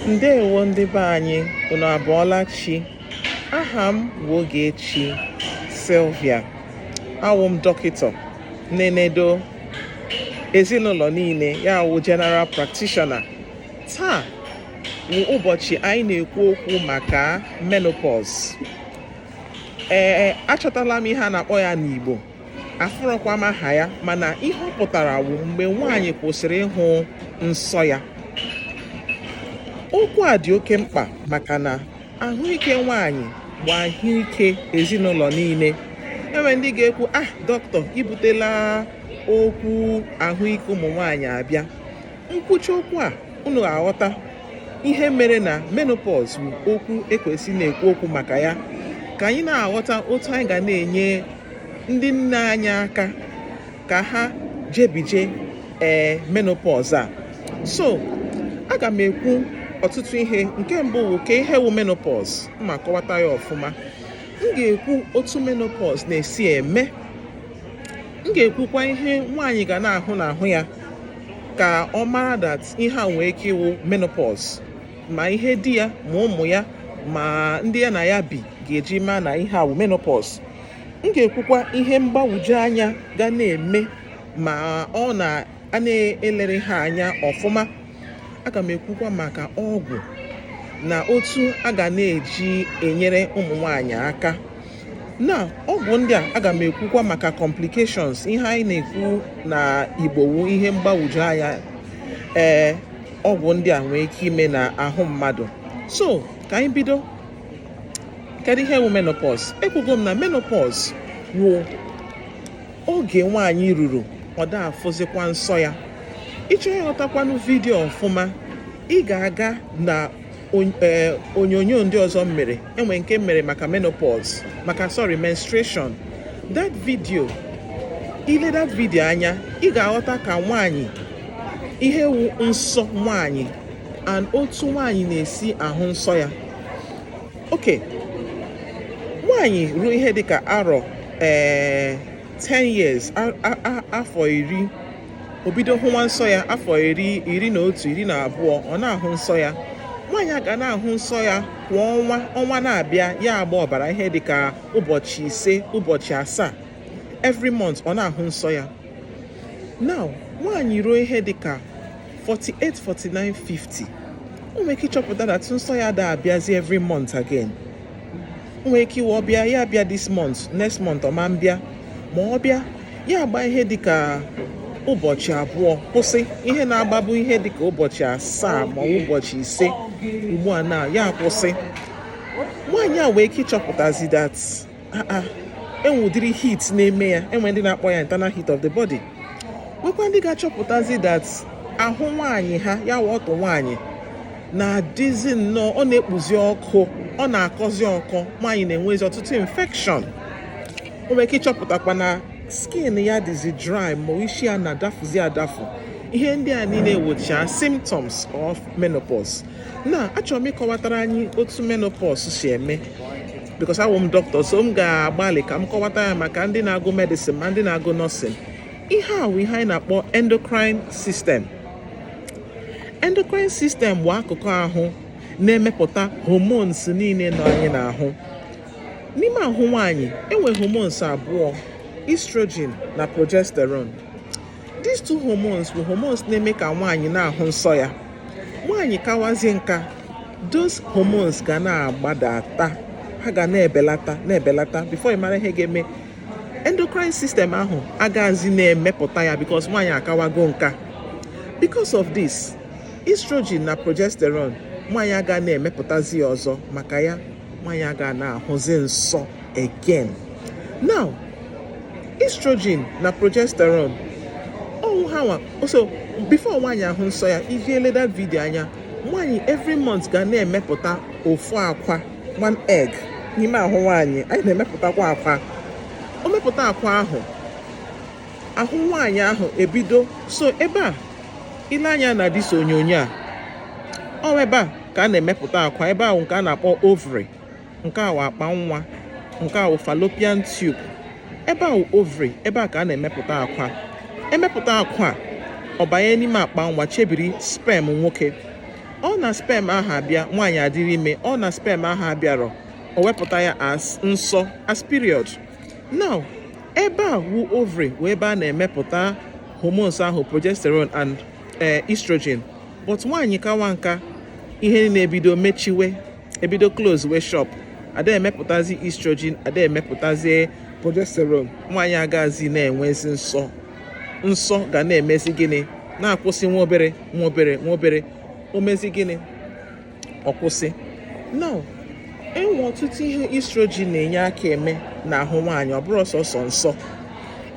Ndewo ndị be anyị, unu abọọla chi. Aha m bụ Ogechi Sylvia. Awụ m dọkịta na-enedo ezinụlọ niile, ya wụ general practitioner. Taa wụ ụbọchị anyị na-ekwu okwu maka menopause. Ee, achọtala m ihe a na-akpọ ya n'Igbo, afụrọkwa m aha ya, mana ihe ọ pụtara wụ mgbe nwaanyị kwụsịrị ịhụ nsọ ya. Okwu a dị oke mkpa maka na ahụike nwaanyị bụ ahụike ezinụlọ niile. Enwe ndị ga-ekwu, "Ah, dọkịta, ibutela okwu ahụike ụmụ nwaanyị abịa." Nkwuchi okwu a, unu aghọta ihe mere na menopause bụ okwu ekwesị na-ekwu okwu maka ya, ka anyị na-aghọta otu anyị ga na-enye ndị nne anyị aka ka ha jebije ee menopause a. So aga m ekwu ọtụtụ ihe. Nke mbụ wụ ka ihe wụ menopause, ma kọwata ya ọfụma. M ga-ekwu otu menopause na-esi eme. M ga-ekwukwa ihe nwaanyị ga na-ahụ n'ahụ ya ka ọ mara that ihe a nwee ike ịwụ menopause, ma ihe di ya ma ụmụ ya ma ndị ya na ya bi ga-eji maa na ihe a wụ menopause. M ga-ekwukwa ihe mgbagwoju anya ga na-eme ma ọ na a na-elere ha anya ọfụma. Aga m ekwukwa maka ọgwụ na otu a ga na-eji enyere ụmụ nwanyị aka na ọgwụ ndị a. Aga m ekwukwa maka complications, ihe anyị na-ekwu na Igbo wu ihe mgbagwoju anya ee ọgwụ ndị a nwee ike ime na ahụ mmadụ. So ka anyị bido. Kedu ihe wụ menopause? Ekwugo m na menopause wụ oge nwaanyị ruru ọ da afụzikwa nsọ ya. Ịchọ ịghọtakwanụ video ọfụma, ị ga-aga na onyonyo ndị ọzọ m mere. Enwe nke m mere maka menopause, maka, sorry, menstruation. That video, ile that video anya, ị ga-aghọta ka nwaanyị, ihe wu nsọ nwaanyị and otu nwaanyị na-esi ahụ nsọ ya. Ok, nwaanyị ruo ihe dịka arọ 10 years, afọ 10, o bido hụwa nsọ ya. Afọ 10, 11, 12, ọ na-ahụ nsọ ya. Nwaanyị a ga na-ahụ nsọ ya kwa ọnwa. Ọnwa na-abịa, ya agba ọbara ihe dịka ụbọchị 5, ụbọchị 7. Every month ọ na-ahụ nsọ ya. Now, nwaanyị ruo ihe dịka 48, 49, 50, o nwere ike ịchọpụta that nsọ ya da abịazi every month again. O nwere ike iwe ọbịa, ya abịa this month, next month ọ ma mbịa, ma ọ bịa, ya agba ihe dịka ụbọchị 2, kwụsị. Ihe na-agbabu ihe dịka ụbọchị 7 ma ọ bụ ụbọchị 5, ugbu a na ya akwụsị. Nwaanyị a nwee ike ịchọpụtazi that enwe ụdịrị heat na-eme ya. Enwe ndị na-akpọ ya internal heat of the body, nwekwa ndị ga-achọpụtazi that ahụ nwaanyị ha, ya wụ ọtụ nwaanyị, na-adịzi nnọọ, ọ na-ekpuzi ọkụ, ọ na-akọzi ọkọ. Nwaanyị na-enwezi ọtụtụ infection. O nwere ike ịchọpụtakwa na skin ya dịzi dry, ma isi ya na-adafuzi adafu. Ihe ndị a niile wụcha symptoms of menopause. Na achọrọ m ịkọwatara anyị otu menopause si eme, because awụ m dọkịta, so m ga-agbalị ka m kọwata ya maka ndị na-agụ medicine ma ndị na-agụ nursing. Ihe a wụ ihe anyị na-akpọ endocrine system. Endocrine system bụ akụkụ ahụ na-emepụta hormones niile nọ anyị n'ahụ. N'ime ahụ nwaanyị, enwe hormones abụọ, estrogen na progesterone. These two hormones bụ hormones na-eme ka nwaanyị na-ahụ nsọ ya. Nwaanyị kawazie nka, those hormones ga na-agbadata, ha ga na-ebelata, na-ebelata. Before ị mara ihe ga-eme, endocrine system ahụ agaghịzi na-emepụta ya, because nwaanyị akawago nka. Because of this estrogen na progesterone, nwaanyị aga na-emepụtazi ya ọzọ. Maka ya, nwaanyị aga na-ahụzi nsọ again. Now, estrogen na progesterone ọnwụ ha nwa. So before nwaanyị ahụ nsọ ya, iji ele that video anya, nwaanyị every month ga na-emepụta ofu akwa, one egg. N'ime ahụ nwaanyị, anyị na-emepụtakwa akwa. O mepụta akwa ahụ, ahụ nwaanyị ahụ ebido. So ebe a ile anya na this onyonyo a, ọ ebe a ka a na-emepụta akwa. Ebe ahụ nke a na-akpọ ovary, nke a wụ akpa nwa, nke a wụ fallopian tube. Ebe a wụ ovary, ebe a ka a na-emepụta akwa. Emepụta akwa, ọ banye n'ime akpa nwa, chebiri sperm nwoke. Ọ na sperm ahụ abịa, nwaanyị adịrị ime. Ọ na sperm ahụ abịarọ, o wepụta ya as nsọ, as period. Now, ebe a wu ovary wee ebe a na-emepụta hormones ahụ, progesterone and estrogen. But nwaanyị kawa nka, ihe na-ebido mechiwe, ebido close we shop, ada emepụtazi estrogen, ada emepụtazi progesterone. Nwaanyị agazi na-enwezi nsọ. Nsọ ga na-emezi gịnị? Na-akwụsị nwa obere nwa obere nwa obere. O mezi gịnị? Ọ kwụsị. Now, enwe ọtụtụ ihe estrogen na-enye aka eme n'ahụ nwaanyị. Ọ bụrụ sọsọ nsọ,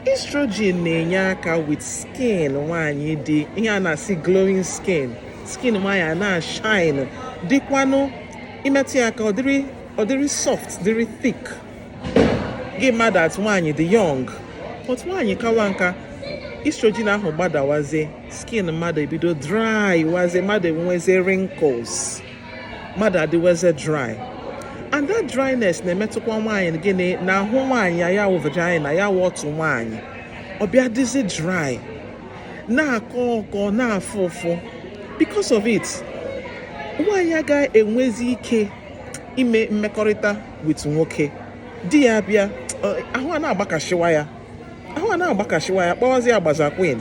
estrogen na-enye aka with skin nwaanyị, dị ihe a na-asị glowing skin. Skin nwaanyị a na-shine, dịkwanụ imetụ ya aka, ọ dịrị soft, dịrị thick, gị mmadụ at nwaanyị dị young. But nwaanyị kawa nka, estrogen ahụ gbadawazie, skin mmadụ ebido dry wazie, mmadụ enwezie wrinkles, mmadụ adịwazie dry. And that dryness na-emetụkwa nwaanyị gịnị n'ahụ nwaanyị ya wụ vagina ya, wụ otu nwaanyị, ọ bịa dịzi dry, na-akọ ọkọ, na-afụ ụfụ. Because of it, nwaanyị agaghị enwezi ike ime mmekọrịta with nwoke. Di ya bịa, ahụ a na-agbakashiwa ya, ahụ a na-agbakashiwa ya, kpọwazi ya gbaza queen.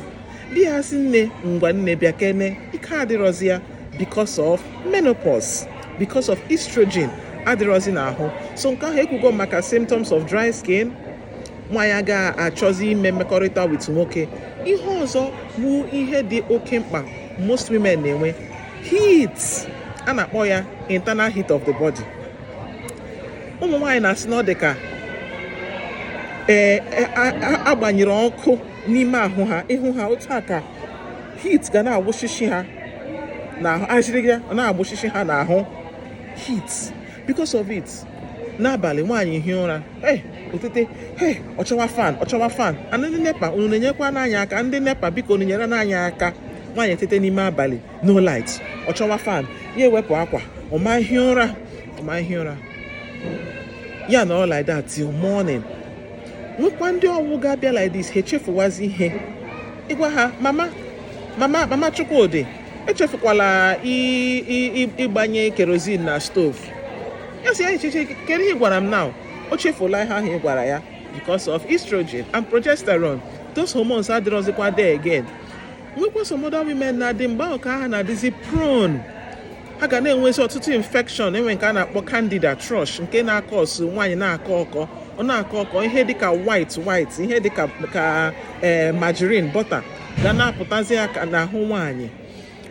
Di ya sị, "Nne, ngwa, nne, bịa kene," ike adịrọzi ya because of menopause, because of estrogen adịrọzi n'ahụ. So nke ahụ ekwugo maka symptoms of dry skin, nwaanyị agaghị achọzi ime mmekọrịta with nwoke. Ihe ọzọ bụ ihe dị oke mkpa, most women na-enwe heat, a na-akpọ ya internal heat of the body. Ụmụ nwaanyị na-asị na ọ dị ka ee agbanyere ọkụ n'ime ahụ ha, ịhụ ha otu a ka heat ga na-agbụshishi ha n'ahụ, ashịrị ya ọ na-agbụshishi ha n'ahụ, heat. Because of it, n'abalị nwaanyị hie ụra, hey, otete, hey, ọchọwa fan, ọchọwa fan. And ndị NEPA, unu na-enyekwa n'anya aka. Ndị NEPA, biko, unu nyere n'anya aka. Nwaanyị etete n'ime abalị, no light, ọchọwa fan, ya ewepụ akwa, ọma hie ụra, ọma hie ụra, ya nọrọ like that till morning. Nwekwa ndị ọwụ ga-abịa like this, ha echefuwazi ihe ịgwa ha, "Mama, mama, mama Chukwudị, echefukwala ịgbanye kerosene na stove." Ya sị ya, "Echeche, kedu ihe ị gwara m?" Now, o chefuola ihe ahụ ị gwara ya because of estrogen and progesterone. Those hormones adịrọzikwa there again. Nwekwa some other women na-adị mgbe ahụ ka ha na-adịzi prone, ha ga na-enwezi ọtụtụ infection. Enwe nke a na-akpọ candida thrush, nke na-akọ ọsụ nwaanyị na-akọ ọkọ, ọ na-akọ ọkọ, ihe dịka white white, ihe dịka ka ee margarine, butter ga na-apụtazi aka n'ahụ nwaanyị.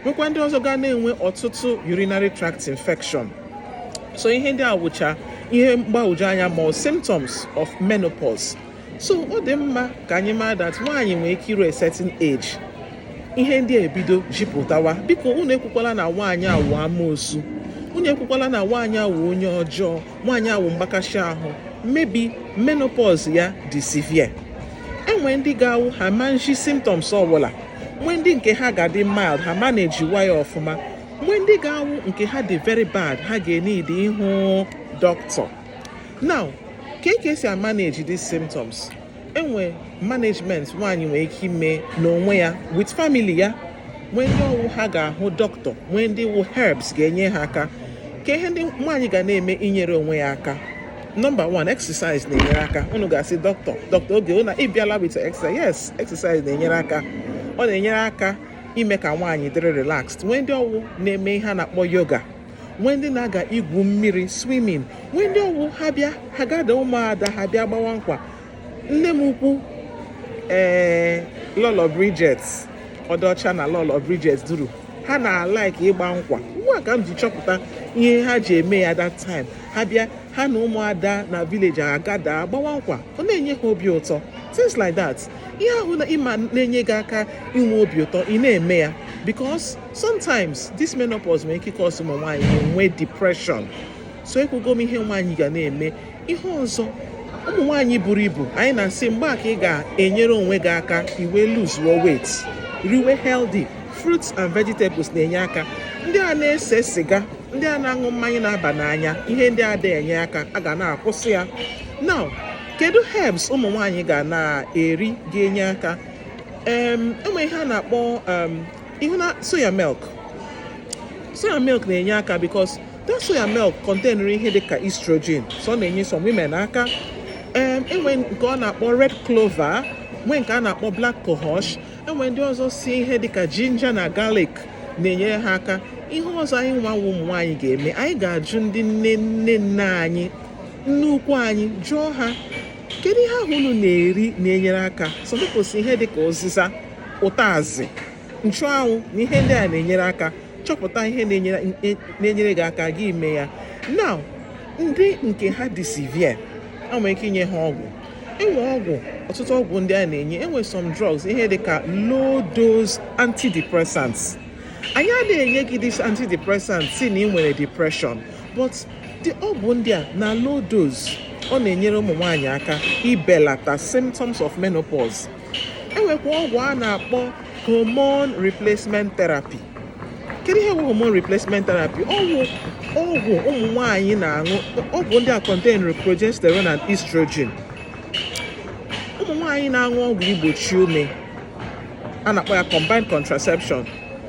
Nwekwa ndị ọzọ ga na-enwe ọtụtụ urinary tract infection. So ihe ndị a wụcha ihe mgbagwoju anya ma ọ symptoms of menopause. So ọ dị mma ka anyị mara that nwaanyị nwere ike iru a certain age, ihe ndị a ebido jipụtawa. Biko, unu ekwukwala na nwaanyị awụ amoosu, unu ekwukwala na nwaanyị awụ onye ọjọọ, nwaanyị awụ mgbakashi ahụ. Maybe menopause ya dị severe. Enwe ndị ga-awụ ha manji symptoms ọbụla, nwee ndị nke ha ga-adị mild, ha manage ya ọfụma, nwee ndị ga-awụ nke ha dị very bad, ha ga-eneed ịhụ doctor. Now, ka esi manage these symptoms? Enwe management nwaanyị nwere ike ime n'onwe ya with family ya, nwee ndị ọwụ ha ga-ahụ dọkịta, nwee ndị wụ herbs ga-enye ha aka. Ka ihe ndị nwaanyị ga na-eme inyere onwe ya aka: number one, exercise na-enyere aka. Unu ga-asị, "Dọkịta, dọkịta, oge unu ịbịala with exercise." Yes, exercise na-enyere aka. Ọ na-enyere aka ime ka nwaanyị dịrị relaxed. Nwee ndị ọwụ na-eme ihe a na-akpọ yoga, nwee ndị na-aga igwu mmiri, swimming, nwee ndị ọwụ ha bịa, ha gada ụmụada, ha bịa gbawa nkwa. Nne m ukwu, ee, Lọlọ Bridget Ọdọcha na Lọlọ Bridget Duru, ha na-alike ịgba nkwa. Ugbu a ka m ji chọpụta ihe ha ji eme ya. That time ha bịa, ha na ụmụada na village agada gbawa nkwa, ọ na-enye ha obi ụtọ, things like that. Ihe ahụ na ịma na-enye gị aka inwe obi ụtọ, ị na-eme ya, because sometimes this menopause nwere ike cause ụmụ nwaanyị enwe depression. So ekwugo m ihe nwaanyị ga na-eme. Ihe ọzọ, ụmụ nwaanyị buru ibu, anyị na-asị mgbe a ka ị ga-enyere onwe gị aka iwe lose weight, riwe healthy fruits and vegetables na-enye aka. Ndị a na-ese siga, ndị a na-aṅụ mmanya na-aba n'anya, ihe ndị a adịghị enye aka, a ga na-akwụsị ya. Now, kedu herbs ụmụ nwaanyị ga na-eri ga-enye aka? Enwe ihe a na-akpọ ihu na soya milk. Soya milk na-enye aka because that soya milk contain ihe dịka estrogen, so ọ na-enye some women aka. Enwe nke ọ na-akpọ red clover, nwee nke a na-akpọ black cohosh, enwe ndị ọzọ si ihe dịka ginger na garlic na-enyere ha aka. Ihe ọzọ anyị nwa ụmụ nwaanyị ga-eme, anyị ga-ajụ ndị nne nne nne anyị, nne ukwu anyị, jụọ ha kedu ihe ahụ unu na-eri na-enyere aka. Some people si ihe dịka ụzịza, ụtazị, nchụanwụ na ihe ndị a na-enyere aka. Chọpụta ihe na-enyere gị aka, gị mee ya. Now, ndị nke ha dị severe, a nwere ike inye ha ọgwụ. Enwe ọgwụ, ọtụtụ ọgwụ ndị a na-enye. Enwe some drugs, ihe dịka low dose antidepressants. Anyị adịghị enye gị this antidepressant si na ị nwere depression, but the ọgwụ ndị a na low dose, ọ na-enyere ụmụ nwaanyị aka ibelata symptoms of menopause. Enwekwa ọgwụ a na-akpọ hormone replacement therapy. Kedu ihe bụ hormone replacement therapy? Ọgwụ ọgwụ ụmụ nwaanyị na-aṅụ, ọgwụ ndị a contain progesterone and estrogen. Ụmụ nwaanyị na-aṅụ ọgwụ igbochi ume a na-akpọ ya combined contraception,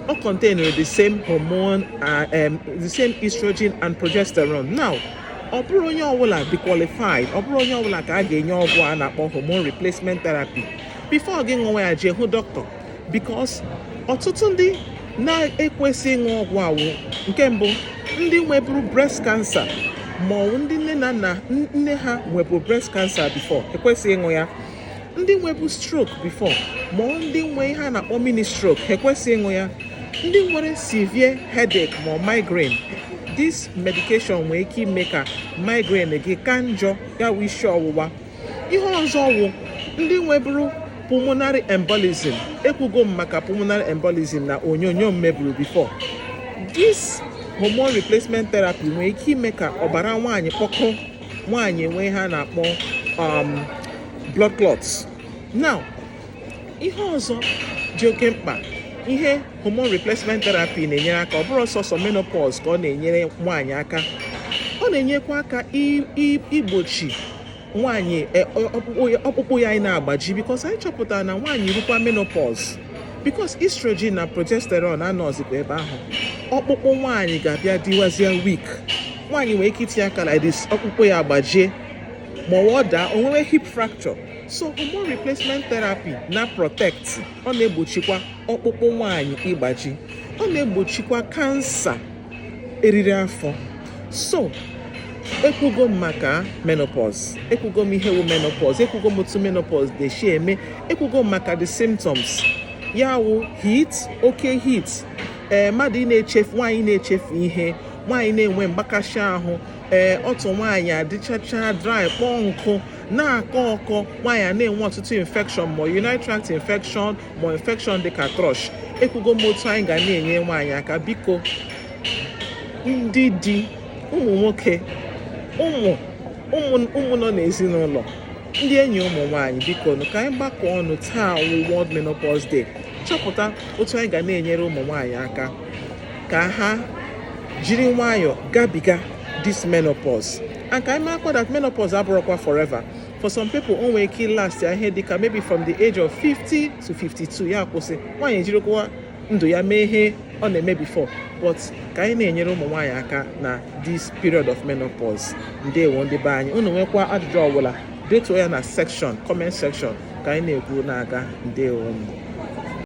ọ contain the same hormone, the same estrogen and progesterone. Now, ọ bụrụ onye ọbụla dị qualified, ọ bụrụ onye ọbụla ka a ga-enye ọgwụ a na-akpọ hormone replacement therapy. Before gị ṅụwa ya, jee hụ dọkịta, because ọtụtụ ndị na-ekwesị ịṅụ ọgwụ awụ, nke mbụ, ndị nweburu breast cancer, ma ọ bụ ndị nne na nna nne ha nweburu breast cancer before, ekwesịghị ịṅụ ya. Ndị nwebu stroke before, ma ọ ndị nwe ihe a na-akpọ mini stroke, ha ekwesịghị ịṅụ ya. Ndị nwere severe headache ma ọ migraine, this medication nwere ike ime ka migraine gị ka njọ, ya wụ isi ọwụwa. Ihe ọzọ wụ ndị nweburu pulmonary embolism. Ekwugo m maka pulmonary embolism na onyonyo m meburu before. This hormone replacement therapy nwere ike ime ka ọbara nwaanyị kpọkọ, nwaanyị enwe ihe a na-akpọ blood clots. Now, ihe ọzọ dị oke mkpa, ihe hormone replacement therapy na-enyere aka, ọ bụrụ sọsọ menopause ka ọ na-enyere nwaanyị aka, ọ na-enyekwa aka igbochi nwaanyị ọkpụkpụ ya anyị na-agbaji, because anyị chọpụtara na nwaanyị rukwa menopause, because estrogen na progesterone anọzikwa ebe ahụ, ọkpụkpụ nwaanyị ga-abịa dịwazie weak. Nwaanyị nwere ike itinye aka like this, ọkpụkpụ ya agbajie, ma ọ daa, o nwewe hip fracture. So hormone replacement therapy na protect, ọ na-egbochikwa ọkpụkpụ nwaanyị ịgbaji, ọ na-egbochikwa kansa eriri afọ. So ekwugo m maka menopause, ekwugo m ihe wụ menopause, ekwugo m otu menopause na-esi eme, ekwugo m maka the symptoms ya wụ heat, oke heat, ee, mmadụ ị na-echefu, nwaanyị na-echefu ihe, nwaanyị na-enwe mgbakasị ahụ, ee, otu nwaanyị adịchacha dry, kpọọ nkụ, na-akọ ọkọ, nwaanyị a na-enwe ọtụtụ infection, ma urinary tract infection, ma infection dịka thrush. Ekwugo m otu anyị ga na-enye nwaanyị aka. Biko, ndị di, ụmụ nwoke, ụmụ ụmụ ụmụ nọ n'ezinụlọ, ndị enyi ụmụ nwaanyị, biko nụ, ka anyị gbakọ ọnụ taa wụ World Menopause Day, chọpụta otu anyị ga na-enyere ụmụ nwaanyị aka ka ha jiri nwayọọ gabiga this menopause, and ka anyị marakwa that menopause abụrụkwa forever. For some people, o nwere ike last ya ihe dịka maybe from the age of 50 to 52, ya kwụsị, nwaanyị ejirikwa ndụ ya mee ihe ọ na-eme before. But ka anyị na-enyere ụmụ nwaanyị aka na this period of menopause. Ndewo, ndị be anyị. Unu nwekwa ajụjụ ọbụla, detuo ya na section, comment section, ka anyị na-ekwu na-aga. Ndewo.